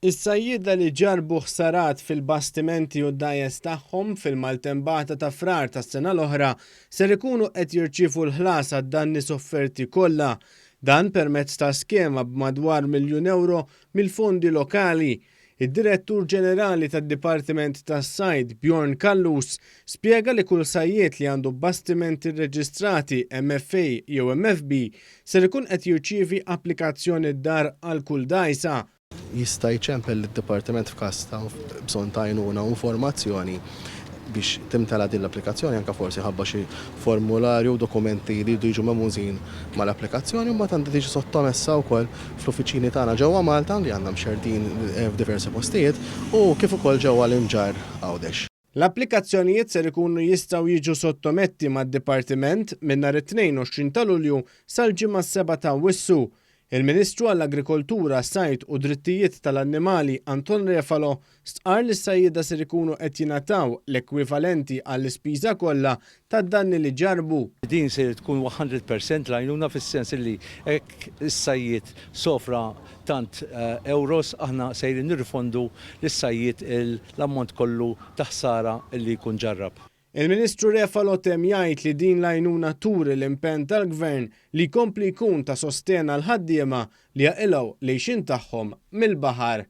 Is-sajjieda li ġarrbu ħsarat fil-bastimenti u d-dgħajjes tagħhom fil-maltempata ta' Frar tas-sena l-oħra ser ikunu qed jirċievu l-ħlas għad-danni sofferti kollha. Dan permezz ta' skema b'madwar miljun ewro mill-fondi lokali. Id-Direttur Ġenerali tad-Dipartiment tas-Sajd, Bjorn Callus, spjega li kull sajjied li għandu bastimenti rreġistrati MFA jew MFB ser ikun qed jirċievi applikazzjoni d-dar għal kull dgħajsa. Jista' jċempel lid-Dipartiment f'każ ta' bżonn ta' għajnuna u informazzjoni biex timtela din l-applikazzjoni, anke forsi ħabba xi formularju u dokumenti li jridu jiġu mehmużin mal-applikazzjoni, u mbagħad għandha tiġi sottomessa wkoll fl-uffiċini tagħna ġewwa Malta li għandna mxerrdin f'diversi postijiet u kif ukoll ġewwa l-Imġarr Għawdex. L-applikazzjonijiet ser ikunu jistgħu jiġu sottometti mad-Dipartiment minn nhar it-22 ta' Lulju sal-Ġimgħa s-sebgħa ta' Awwissu. Il-Ministru għall-Agrikoltura, Sajd u Drittijiet tal-Annimali Anton Refalo stqarr li s-sajjieda ser ikunu qed jingħataw l-ekwivalenti għall-ispiża kollha tad-danni li ġarrbu. Din se tkun 100% l-għajnuna fis-sens li hekk is-sajjied sofra tant euros aħna sejrin nirrifondu lis-sajjied l-ammont kollu ta' ħsara li jkun ġarrab. Il-Ministru Refalo temm jgħid li din l-għajnuna turi l-impenn tal-Gvern li jkompli jkun ta' sostenn għall-ħaddiema li jaqilgħu l-għixien tagħhom mill-baħar.